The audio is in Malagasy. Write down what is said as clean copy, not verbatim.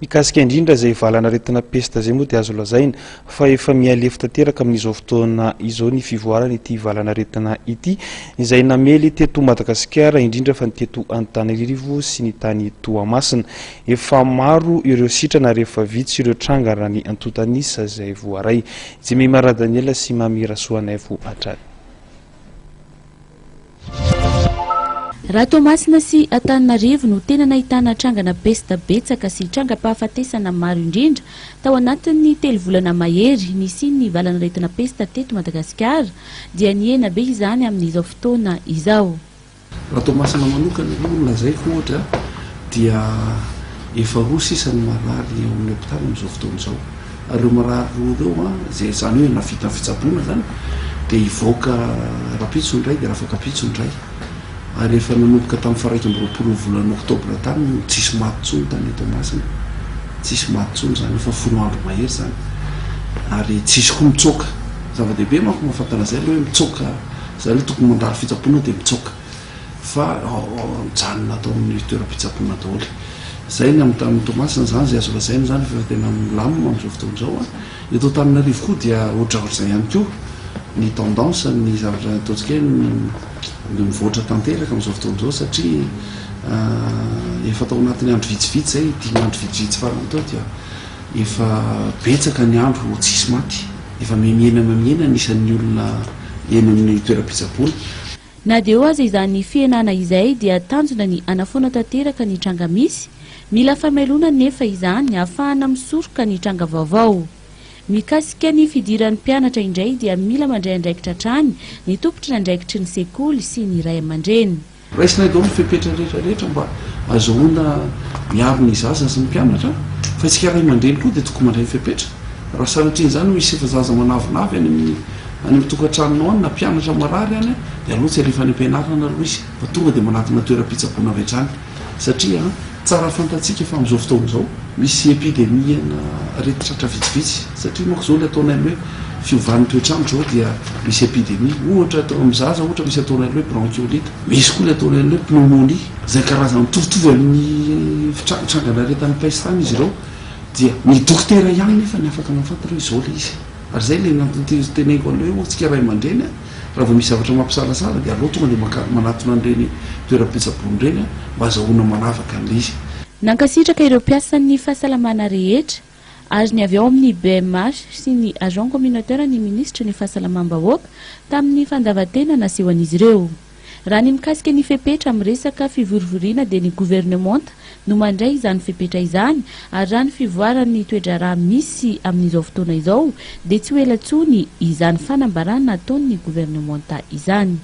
Mikasika indrindra izay valanaretina pesta izay moa dia azo lazaina fa efa mihalefy tanteraka amin'izao fotoana izao ny fivoaran'ity valanaretina ity izay namely teto Madagasikara indrindra fa ny teto Antananarivo sy ny tany Toamasina. Efa maro ireo sitrana ary efa vitsy ireo tranga raha ny antontan'isa izay voaray. Jemima Radaniela sy Mamy Rasoanaivo hatrany. Raha Toamasina sy Antananarivo no tena nahitana trangana pesta betsaka sy trangam-pahafatesana maro indrindra tao anatin'ny telo volana mahery nisian'ny valanaretina pesta teto Madagasikara dia nihena be izany amin'izao fotoana izao. Raha Toamasina manokana aloha no lazaiko ohatra dia efa roa sisa ny marary ao amin'ny hopitaly amin'izao fotoana izao. Ary ireo marary roa ireo izay izany hoe nahavita ny fitsaboana izany dia hivoaka rahampitso ny iray dia rafakampitso ny iray. Ary efa nanomboka tamin'ny faha 21 ny volana oktobra tany no tsisy maty intsony tany Toamasina. Tsisy maty intsony izany, efa folo andro mahery izany. Ary tsisy koa mitsoaka. Zava-dehibe manko mahafantana izay aloha hoe mitsoaka, izany hoe tokony mandalo fitsaboana dia mitsoaka. Fa mijanona ato amin'ny toeram-pitsaboana daholo. Izay ny amin'ny Toamasina izany, izay azo lazaina izany fa efa tena milamina amin'izao fotoana izao. Eto Antananarivo koa dia ohatraohatr'izay ihany koa ny tendance, ny zavatra ataontsika hoe mivoatra tanteraka amin'izao fotoana izao satria efa tao anatin'ny andro vitsivitsy izay, dimy andro vitsivitsy farany teo dia efa betsaka ny andro tsisy maty, efa mihena mihena ny isan'ny olona eny amin'ny toeram-pitsaboana. Na dia eo aza izany fihenana izay dia tanjona ny hanafoana tanteraka ny tranga misy, mila famelona anefa izany ahafahana misoroka ny tranga vaovao. Mikasika ny fidiran'ny mpianatra indray dia mila mandray andraikitra hatrany ny tompotr'andraikitry ny sekoly sy ny ray aman-dreny. Raisinay daholo ny fepetra rehetra rehetra mba azahoana miaro ny zaza sy ny mpianatra fa isika ray aman-dreny koa dia tokony mandray ny fepetra. Raha sanatria an'izany misy efa zaza manavonavy any amin'ny any amin'ny tokantranonao any na mpianatra marary any dia aleo tsy alefa any am-pianarana aloha izy fa tonga dia manatona toeram-pitsaboana avy hatrany satria tsara fantatsika fa amin'izao fotoana izao misy epidemie-na aretin-tratra vitsivitsy satria manko izao ilay ataonay hoe fiovan'ny toetr'andro izao dia misy epidemie ohatra atao amin'ny zaza ohatra misy ataonay hoe bronchiolite misy koa ilay ataonay hoe pneumonie izay karazana mitovitovy amin'ny fitrangan'aretin'ny peste any izy ireo dia ny dokotera ihany nefa ny afaka mahafantatra hoe izao ilay izy. Ary izay ilay antony teneniko an'ilay hoe tsika ray aman-dreny raha vao misy zavatra mampisalasala dia aleo tonga dia maka manatona an'ireny toeram-pitsaboana ireny mba azahoana manavaka an'ilay izy. Nankasitraka ireo mpiasan'ny fahasalamana rehetra ary ny avy ao amin'ny BMH sy ny Agent communautaire ny minisitry ny fahasalamam-bahoaka tamin'ny fandavan-tena nasehon'izy ireo. Raha ny mikasika ny fepetra amin'ny resaka fivorivoriana dia ny governemanta no mandray izany fepetra izany ary raha ny fivoaran'ny toe-draharaha misy amin'izao fotoana izao dia tsy ho ela intsony izany fanambarana ataon'ny governemanta izany.